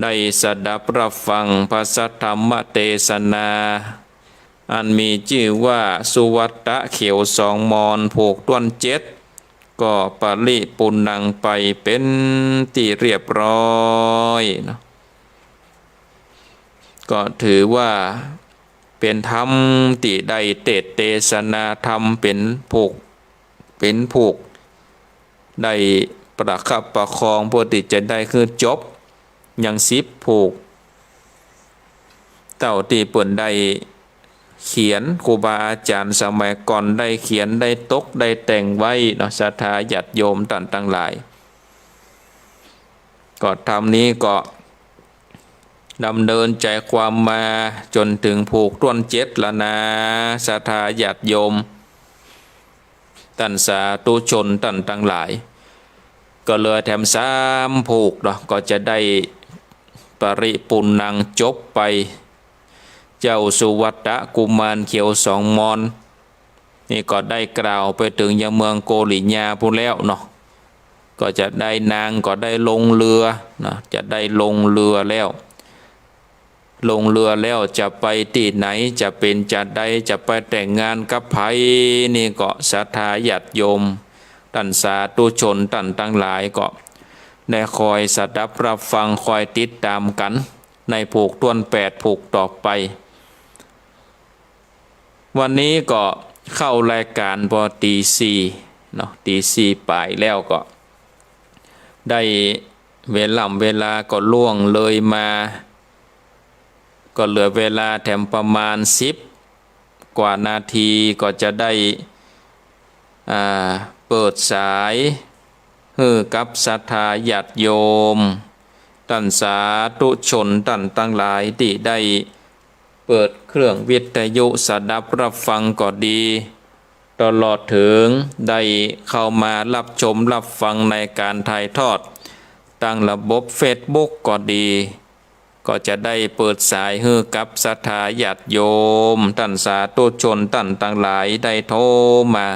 ได้สดับรับฟังพระสัทธรรมเตสนา อันมีจื้อว่าสุวัตตะเขียวสองมอนผูกถ้วนเจ็ด ก็ปริปูรณังไปเป๋นตี้เรียบร้อยเนาะ ก็ถือว่าเป๋นธรรมตี้ได้เตสน์เตสนาธรรมเป๋นผูก เป๋นผูก ได้ประคับประคองเปื้อตี้จะได้หื้อจบ ยังสิบผูก เต้าตี้เปิ้นได้ เขียน ครูบาอาจ๋ารย์สมัยก่อนได้เขียน ได้ตก ได้แต่งไว้เนาะ ศรัทธาญาติโยมต้านตังหลาย ก็ธรรมนี้ก็ดำเนินใจความมาจ๋นเถิงผูกต้วนเจ็ดละนา ศรัทธาญาติโยม ต้านสาธุชนต้านตังหลาย ก็เหลือแถมสามผูกเนาะ ก็จะได้ปริปูรณังจบไป เจ้าสุวัตตะกุมารเขียวสองมอน นี่ก็ได้กล่าวไปเถิงยังเมืองโกริยาพู้นแล้วเนาะ ก็จะได้นางก็ได้ลงเรือเนาะ จะได้ลงเรือแล้ว ลงเรือแล้วจะไปตี้ไหน จะเป๋นจาใด จะไปแต่งงานกับใผ นี่ก็ศรัทธาญาติโยม ต้านสาธุชนต้านตังหลายก็ได้คอยสดับฮับฟัง คอยติดต๋ามกั๋น ในผูกต้วนแปดผูกต่อไป วันนี้ก็เข้ารายก๋านปอตี๋สี่เนาะ ตี๋สี่ป๋ายแล้วก็ได้เวล่ำเวลาก็ล่วงเลยมา ก็เหลือเวลาแถมประมาณสิบกว่านาที ก็จะได้ อ่า เปิดสายหื้อกับศรัทธาญาติโยม ต้านสาธุชนต้านตังหลายตี้ได้เปิดเครื่องวิทยุสดับฮับฟังก็ดี ตลอดเถิงได้เข้ามาฮับชมฮับฟังในก๋านถ่ายทอดตางระบบเฟซบุ๊กก็ดี ก็จะได้เปิดสายหื้อกับศรัทธาญาติโยม ต้านสาธุชนต้านตังหลายได้โทรมา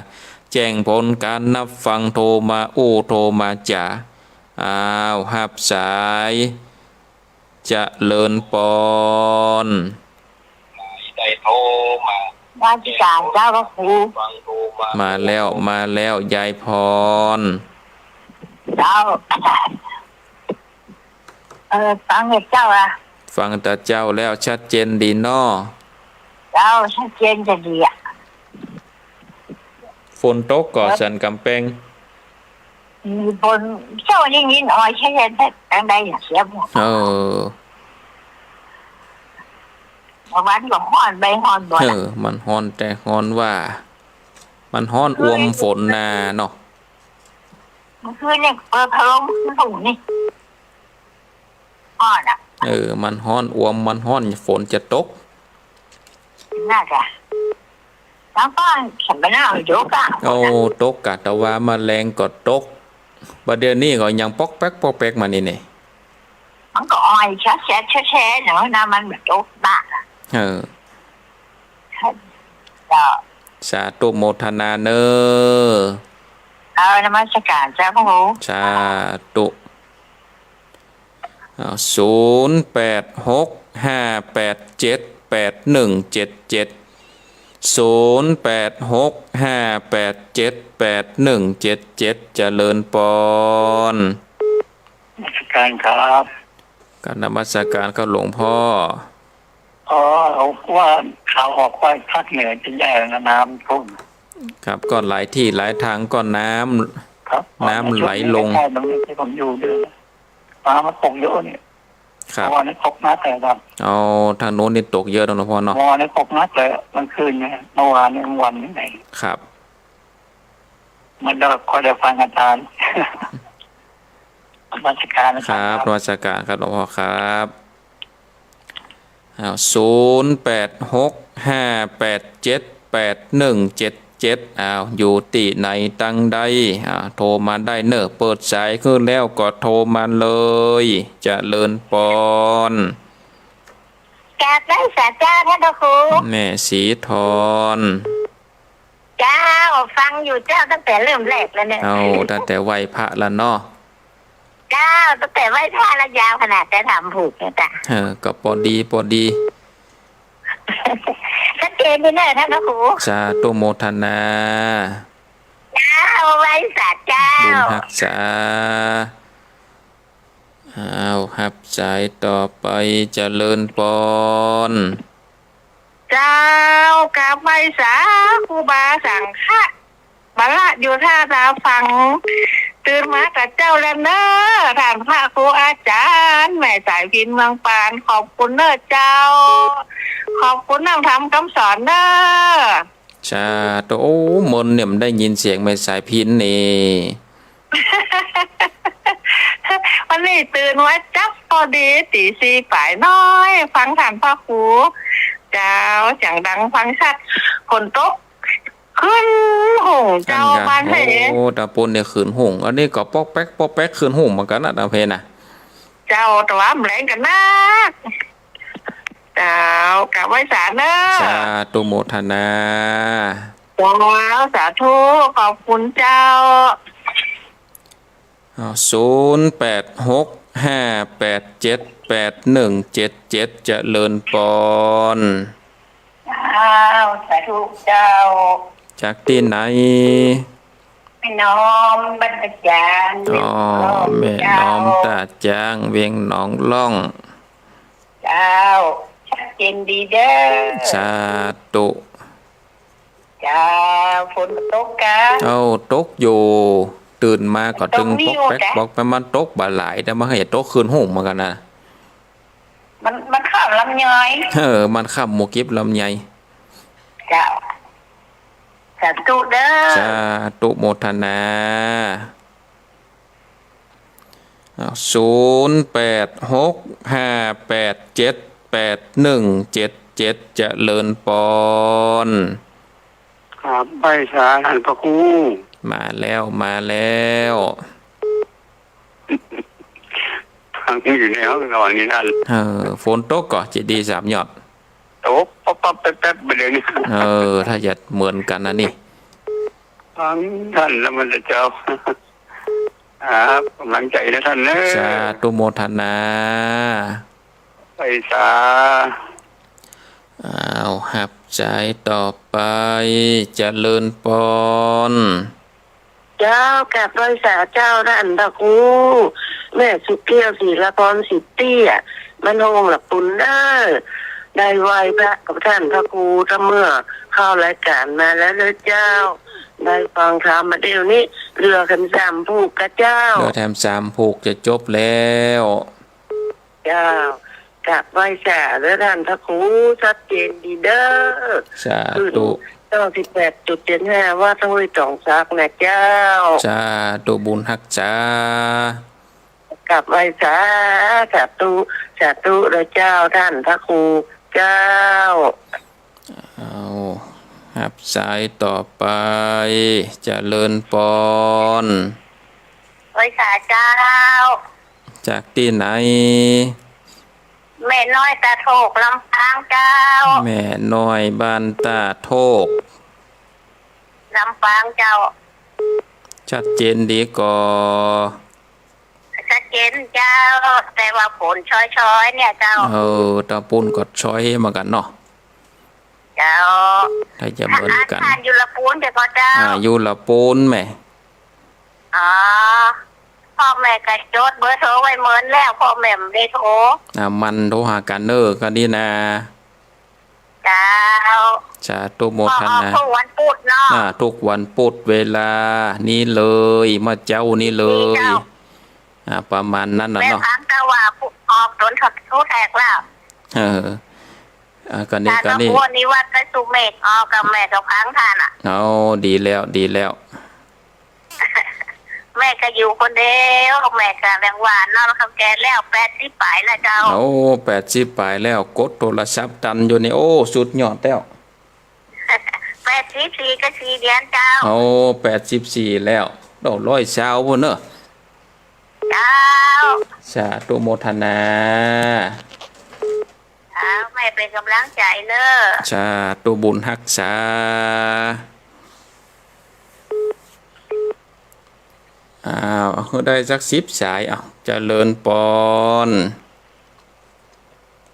แจ้งผลก๋านฮับฟัง โทรมาอู้ โทรมาจ๋า อ้าว ฮับสาย เจริญปอน ได้โทรมา นมัสก๋านเจ้าพระครู มาแล้ว มาแล้ว ยายพร เจ้า เออ ฟังเจ้าอะ ฟังตาเจ้าแล้วชัดเจนดีเนาะ เจ้า ชัดเจนจะดีอะ ฝนตกก่อสันก๋ำแปง มีฝน เจ้าได้ยินอ้อยใช่ไหม ตังใดเสียง เออ เมื่อวานก็ฮ้อนไปฮ้อนบ่ เออ มันฮ้อนแต่ฮ้อนว่า มันฮ้อนอวมฝนนาเนาะ เมื่อคืนเนี่ยเปิดพัดลมสูงนี่ ฮ้อนอะ เออ มันฮ้อนอวม มันฮ้อนฝนจะตก น่าจะ บางตอนฉันไปนั่งอยู่กะ โอ้ ตกกะ แต่ว่าแมลงก็ตก บ่าเดี่ยวนี้ก็ยังป๊อกแป๊กป๊อกแป๊กมานี่นี่ มันก็อ้อยแฉะแฉะแฉะแฉะเนาะ น้ำมันบ่ตกบ้าง เออ เจ้า สาธุโมทนาเน้อ เออ นมัสก๋านเจ้าพระครู สาธุ อ้าว ศูนย์แปดหกห้าแปดเจ็ดแปดหนึ่งเจ็ดเจ็ด ศูนย์แปดหกห้าแปดเจ็ดแปดหนึ่งเจ็ดเจ็ด เจริญปอน นมัสก๋านครับ กราบนมัสก๋านครับหลวงพ่อ อ๋อ เอาว่าข่าวออกว่าภาคเหนือจะแย่นะ น้ำท่วม ครับ ก็หลายตี้หลายตางก็น้ำ ครับ น้ำไหลลง ใช่ ตรงนี้ที่ผมอยู่เนี่ย ฟ้ามันตกเยอะเนี่ย ครับ เมื่อวานนี้ตกหนักเลยครับ อ๋อ ตางโน้นนี่ตกเยอะนะหลวงพ่อเนาะ เมื่อวานนี้ตกหนักเลย กลางคืนเนี่ย เมื่อวานนี้กลางวันนี่ไง ครับ มันก็ค่อยได้ฟังอาจารย์ นมัสก๋านนะครับ ครับ นมัสก๋านครับหลวงพ่อครับ อ้าว ศูนย์แปดหกห้าแปดเจ็ดแปดหนึ่งเจ็ดเจ็ด อ้าว อยู่ตี้ไหนตังใด อ่า โทรมาได้เน้อ เปิดสายขึ้นแล้วก็โทรมาเลย เจริญปอน กราบไหว้สาเจ้าท่านพระครู แม่ศรีทร เจ้า ฟังอยู่เจ้าตั้งแต่เริ่มแรกแล้วเนี่ย เอา ตั้งแต่ไหว้พระแล้วเนาะ เจ้า ตั้งแต่ไหว้พระแล้วยาวขนาดจะทำผูกเนี่ยจ้ะ เออ ก็ปอดี ปอดี ชัดเจนดีเน้อท่านพระครู สาธุโมทนา เจ้า ไหว้สาเจ้า บุญฮักษา อ้าว ฮับสายต่อไป เจริญปอน เจ้า กราบไหว้สาครูบาสังฆะ บาละอยู่ท่าตาฟัง ตื่นมาแต่เจ๊าแล้วเน่อ ต้านพระครูอาจ๋ารย์ แม่สายพิณเมืองปาน ขอบคุณเน่อเจ้า ขอบคุณนำธรรมกำสอนเน่อ สาธุ โอ้ เมินเนี่ยมันได้ยินเสียงแม่สายพิณนี่ วันนี้ตื่นมาจั๊บพอดี ตี๋สี่ป๋ายน้อย ฟังต้านพระครู เจ้า เสียงดังฟังชัด ฝนตก ขึ้นหุงเจ้า อันกะ บ้านเฮ โอ้ ตะปูนเนี่ยขึ้นหุง อันนี้ก็ป๊อกแป๊กป๊อกแป๊กขึ้นหุงเหมือนกั๋นนะ ตะเพนะ เจ้า แต่ว่ามันแรงกั๋นนัก เจ้า กราบไหว้สาเน่อ สาธุโมทนา เจ้า สาธุ ขอบคุณเจ้า อ้าว ศูนย์แปดหกห้าแปดเจ็ดแปดหนึ่งเจ็ดเจ็ด เจริญปอน เจ้า สาธุเจ้า จากตี้ไหน แม่น้อม บ้านตาจาง อ๋อ เวียงหนองล่อง แม่น้อม เจ้า ตาจาง เวียงหนองล่อง เจ้า ชัดเจนดีเด้อ สาธุ เจ้า ฝนตกกะ เอ้า ตกอยู่ ตื่นมาก็ตึงป๊อกแป๊กป๊อกแป๊ก มันตกบ่หลาย แต่มันก็ตกขึ้นหุงเหมือนกั๋นนะ มัน มันข้ามลำไย เออ มันข้ามหมู่กิบลำไย เจ้า สาธุเด้อ สาธุโมทนา อ้าว ศูนย์แปดหกห้าแปดเจ็ดแปดหนึ่งเจ็ดเจ็ด เจริญปอน ครับ ไหว้สาต้านพระครู มาแล้ว มาแล้ว ฟังอยู่ในห้องนอนนี่นะ เออ ฝนตกก่อ เจดีย์สามยอด ตกปั๊บปั๊บแป๊บแป๊บไปเลยนี่ เออ ถ้าจะเหมือนกั๋นนะนี่ ฟังต้านแล้วมันจะเจ้า ครับ กำลังใจ๋นะต้านเน่อ สาธุโมทนา ไหว้สา อ้าว ฮับสายต่อไป เจริญปอน เจ้า กราบไหว้สาเจ้า ต้านพระครู แม่สุขแก้ว ศิลปร สิทธิเตี้ย บ้านโฮงละปุนเน่อ ได้ไหว้พระกับต้านพระครู แต่เมื่อเข้ารายก๋านมาแล้วเน่อเจ้า ได้ฟังธรรมมาเดี๋ยวนี้ เหลือแถมสามผูกก่อเจ้า เหลือแถมสามผูกจะจบแล้ว เจ้า กราบไหว้สาเน่อต้านพระครู ชัดเจนดีเด้อ สาธุ ขึ้นเก้าสิบแปดจุดเจ็ดห้า วัดห้วยตองสักนะเจ้า สาธุ บุญฮักษา กราบไหว้สา สาธุ สาธุเน่อเจ้า ต้านพระครูเจ้า เอา ฮับสายต่อไป เจริญปอน ไหว้สาเจ้า จากตี้ไหน แม่น้อยตาโทก ลำปางเจ้า แม่น้อยบ้านตาโทก ลำปางเจ้า ชัดเจนดีก่อ ชัดเจนเจ้า แต่ว่าฝนช้อยๆ เนี่ยเจ้า เออ ตะปูนก็ช้อยเหมือนกั๋นเนาะ เจ้า ถ้าจะเหมือนกั๋น อ่า อยู่ละปูนเจ้าก่อเจ้า อ่า อยู่ละปูนแหม อ๋อ พ่อแม่ก็จดเบอร์โทรไว้เมินแล้ว พ่อแม่บ่ได้โทร อ่า มันโทรหากั๋นเน่อ ก็ดีนะ เจ้า สาธุโมทนา ออกทุกวันพุธเนาะ อ่า ทุกวันพุธเวลานี้เลย เมื่อเจ๊านี้เลย เจ้า อ่า ประมาณนั้นน่ะเนาะ แม่ฟังแต่ว่าออกต๋นทูแตกแล้ว เออ อ่า ก็นี่ ก็นี่ วันนี้วัดพระสุเมธ ออกกับแม่ก็ฟังต้านน่ะ เอา ดีแล้ว ดีแล้ว แม่ก็อยู่คนเดียว แม่ก็ยังหวานเนาะ แม่ก็แก่แล้ว แปดสิบป๋ายแล้วเจ้า โอ้ แปดสิบป๋ายแล้ว กดโทรศัพท์ตันอยู่นี่ โอ้ สุดยอดแล้ว แปดสิบสี่ก็สี่เดือนเจ้า โอ้ แปดสิบสี่แล้ว โอ้ ร้อยซาวพุ้นเน่อ เจ้า สาธุโมทนา เจ้า แม่เป๋นก๋ำลังใจ๋เน่อ สาธุบุญฮักษา อ้าว ได้สักสิบสาย อ้าว เจริญปอน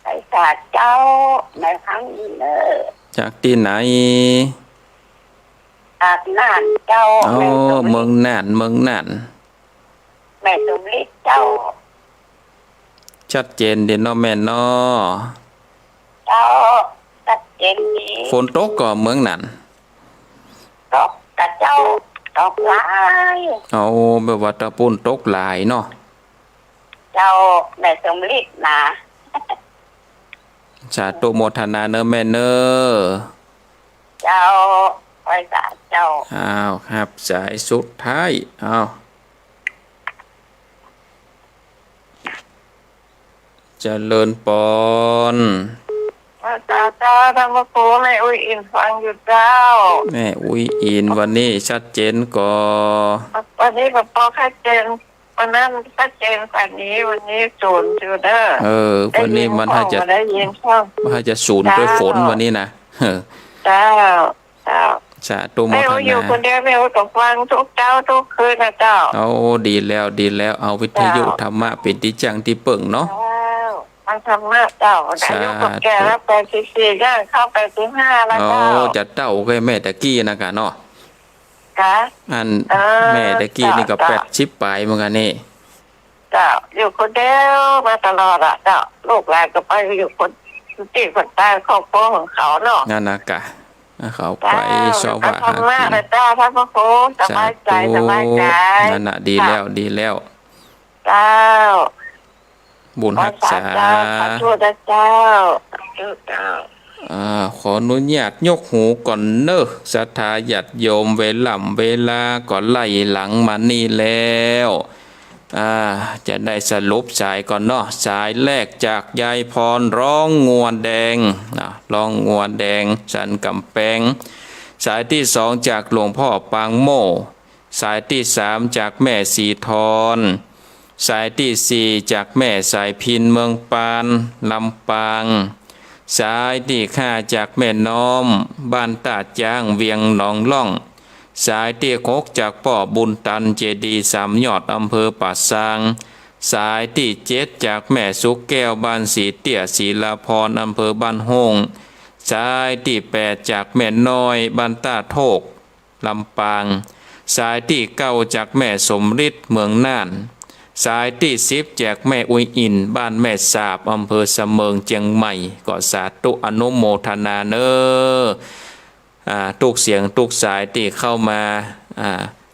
ไหว้สาเจ้า แม่ฟังดีเน่อ จากตี้ไหน จากน่านเจ้า อ๋อ แม่สมฤทธิ์ เมืองน่าน เมืองน่าน แม่สมฤทธิ์เจ้า ชัดเจนดีเนาะแม่เนาะ เจ้า ชัดเจนดี ฝนตกก่อเมืองน่าน ตกก่อเจ้า ตกหลาย เอา แบบว่าตะปูนตกหลายเนาะ เจ้า แม่สมฤทธิ์นะ สาธุโมทนาเน้อแม่เน้อ เจ้า ไหว้สาเจ้า อ้าว ครับ สายสุดท้าย อ้าว เจริญปอน ไหว้สาเจ้า ท่านพระครู แม่อุ๊ยอินฟังอยู่เจ้า แม่อุ๊ยอิน วันนี้ชัดเจนก่อ วันนี้ก็ปอชัดเจน วันนั้นชัดเจนกว่านี้ วันนี้ศูนย์อยู่เด้อ เออ วันนี้มันอาจจะ ได้ยินข้อง มันอาจจะศูนย์ด้วยฝน เจ้า วันนี้นะ เออ เจ้า เจ้า สาธุโมทนา แม่อุ๊ยอยู่คนเดียว แม่อุ๊ยก็ฟังทุกเจ๊าทุกคืนนะเจ้า โอ้ ดีแล้ว ดีแล้ว เอาวิทยุ เจ้า ธรรมะเป๋นตี้จั้งตี้เปิ้งเนาะ เจ้า ฟังธรรมะเจ้า สาธุ อายุก็แก่แล้ว แปดสิบสี่ ย่างเข้าแปดสิบห้าแล้วเจ้า โอ้ จะเต้ากับแม่ตะกี้นะกะเนาะ กะ อัน เออ แม่ตะกี้นี่ก็ เจ้า แปดสิบป๋ายเหมือนกั๋นนี่ เจ้า อยู่คนเดียวมาตลอดอะเจ้า ลูกหลานก็ไปอยู่คนตี้คนตาง ครอบครัวของเขาเนาะ นั่นนะกะ เขาไป เจ้า เสาะหากิ๋น ธรรมะนะเจ้า ท่านพระครู สบายใจ๋ สาธุ สบายใจ๋ นั่นน่ะ ดีแล้ว เจ้า ดีแล้ว เจ้า บุญฮักษา ไหว้สาเจ้า ขอโทษนะเจ้า สาธุเจ้า อ่า ขออนุญาตยกหูก่อนเน้อ ศรัทธาญาติโยม เวล่ำเวลาก็ไล่หลังมานี่แล้ว อ่า จะได้สรุปสายก่อนเนาะ สายแรกจากยายพร ร้องงัวแดง อ่า ร้องงัวแดง สันก๋ำแปง สายตี้สองจากหลวงพ่อปางโม่ สายตี้สามจากแม่ศรีทร สายตี้สี่จากแม่สายพิณ เมืองปาน ลำปาง สายตี้ห้าจากแม่น้อม บ้านต้าจ๊าง เวียงหนองล่อง สายตี้หกจากป้อบุญตัน เจดีย์สามยอด อำเภอป่าซาง สายตี้เจ็ดจากแม่สุขแก้ว บ้านศรีเตี้ย ศรีลาพร อำเภอบ้านโฮ่ง สายตี้แปดจากแม่น้อย บ้านต้าโทก ลำปาง สายตี้เก้าจากแม่สมฤทธิ์ เมืองน่าน สายตี้สิบจากแม่อุ๊ยอิน บ้านแม่สาบ อำเภอสะเมิง เจียงใหม่ ก็สาธุอนุโมทนาเน้อ อ่า ทุกเสียงทุกสายตี้เข้ามา อ่า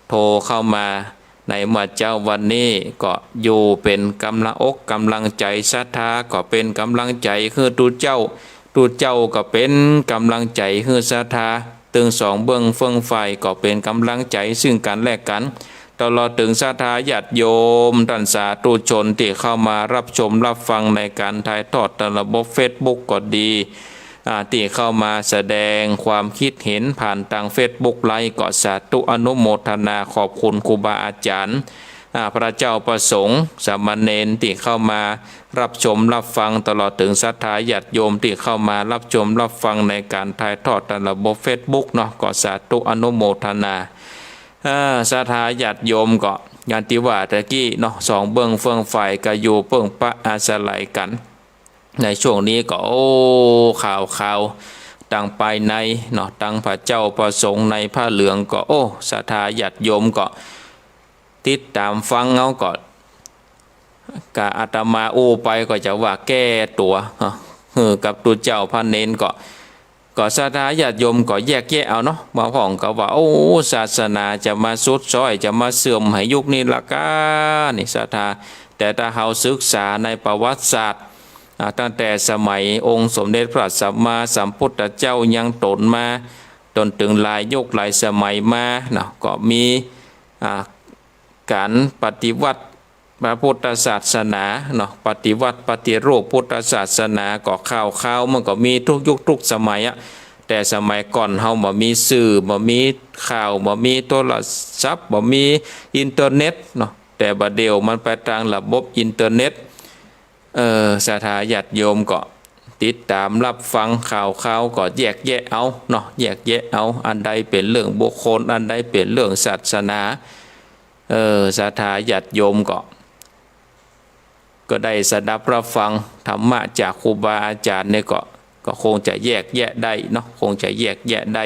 โทรเข้ามา ในเมื่อเจ๊าวันนี้ก็อยู่เป๋นก๋ำลังอกก๋ำลังใจ๋ ศรัทธาก็เป๋นก๋ำลังใจ๋หื้อตุ๊เจ้า ตุ๊เจ้าก็เป๋นก๋ำลังใจ๋หื้อศรัทธา ตึงสองเบื้องเฟื่องฝ่ายก็เป๋นก๋ำลังใจ๋ซึ่งกั๋นและกั๋น ตลอดเถิงศรัทธาญาติโยม ต้านสาธุชนตี้เข้ามาฮับชมฮับฟังในก๋านถ่ายทอดตางระบบเฟซบุ๊กก็ดี อ่า ตี้เข้ามาแสดงความกึ๊ดเห็นผ่านตางเฟซบุ๊กไลฟ์ ก็สาธุอนุโมทนาขอบคุณครูบาอาจ๋ารย์ อ่า พระเจ้าพระสงฆ์ สามเณรตี้เข้ามาฮับชมฮับฟัง ตลอดเถิงศรัทธาญาติโยมตี้เข้ามาฮับชมฮับฟังในก๋านถ่ายทอดตางระบบเฟซบุ๊กเนาะ ก็สาธุอนุโมทนา อ่า ศรัทธาญาติโยมก็อย่างตี้ว่าตะกี้เนาะ สองเบื้องเฟื่องฝ่ายก็อยู่เปิ้งปะอาศัยกั๋น ในช่วงนี้ก็ โอ้ ข่าวข่าวตางภายในเนาะ ตางพระเจ้าพระสงฆ์ในผ้าเหลืองก็ โอ้ ศรัทธาญาติโยมก็ติดต๋ามฟังเอา ก็ กะอาตมาอู้ไปก็จะว่าแก้ตั๋ว เนาะ หื้อกับตุ๊เจ้าพระเณรก็ ก็ศรัทธาญาติโยมก็แยกแยะเอาเนาะ บางพ่องก็ว่า โอ้ ศาสนาจะมาทรุดซ้อย จะมาเสื่อมไหยุคนี้ละก้า นี่ศรัทธา แต่ถ้าเฮาศึกษาในประวัติศาสตร์ อ่า ตั้งแต่สมัยองค์สมเด็จพระสัมมาสัมพุทธเจ้ายังต๋นมา จ๋นเถิงหลายยุคหลายสมัยมาเนาะ ก็มี อ่า ก๋านปฏิวัติพระพุทธศาสนาเนาะ ปฏิวัติปฏิรูปพุทธศาสนา ก็ข่าวข่าวมันก็มีทุกยุคทุกสมัยอะ แต่สมัยก่อนเฮาบ่มีสื่อ บ่มีข่าว บ่มีโทรศัพท์ บ่มีอินเทอร์เน็ตเนาะ แต่บ่าเดี่ยวมันไปตางระบบอินเทอร์เน็ต เออ ศรัทธาญาติโยมก็ติดต๋ามฮับฟังข่าวข่าวก็แยกแยะเอาเนาะ แยกแยะเอา อันใดเป๋นเรื่องบุคคล อันใดเป๋นเรื่องศาสนา เออ ศรัทธาญาติโยมก็ ก็ได้สดับฮับฟังธรรมะจากครูบาอาจ๋ารย์นี่ก็ ก็คงจะแยกแยะได้เนาะ คงจะแยกแยะได้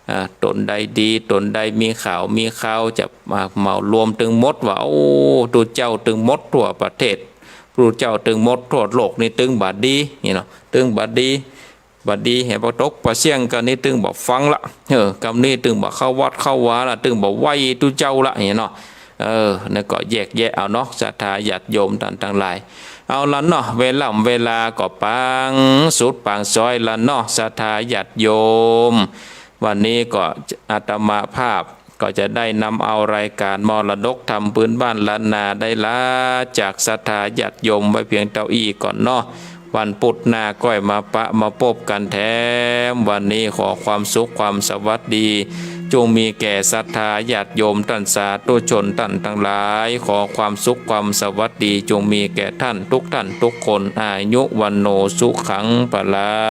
อ่า ต๋นใดดี ต๋นใดมีข่าวมีข่าว จะมาเหมารวมตึงหมดว่า โอ้ ตุ๊เจ้าตึงหมดทั่วประเทศ ตุ๊เจ้าตึงหมดทั่วโลกนี่ตึงบ่ดี นี่เนาะ ตึงบ่ดี บ่ดี เหีย ปะตกปะเสี้ยง กำนี้ตึงบ่ฟังละ เออ กำนี้ตึงบ่เข้าวัดเข้าวาละ ตึงบ่ไหว้ตุ๊เจ้าละ เหียเนาะ เออ นั่นก็แยกแยะเอาเนาะ ศรัทธาญาติโยมต้านตังหลาย เอาละเนาะ เวล่ำเวลาก็ปางสุดปางซ้อยละเนาะ ศรัทธาญาติโยม วันนี้ก็อาตมาภาพก็จะได้นำเอารายก๋านมรดกธรรมปื๊นบ้านล้านนาได้ลาจากศรัทธาญาติโยมไว้เปียงเต้าอี้ก่อนเนาะ วันปุธหน้าก้อยมาปะมาปบกั๋นแถม วันนี้ขอความสุขความสวัสดี จุ่งมีแก่ศรัทธาญาติโยมต้านสาธุชนต้านตังหลาย ขอความสุขความสวัสดี จุ่งมีแก่ต้านทุกต้านทุกคน อายุ วัณโณ สุขัง พลัง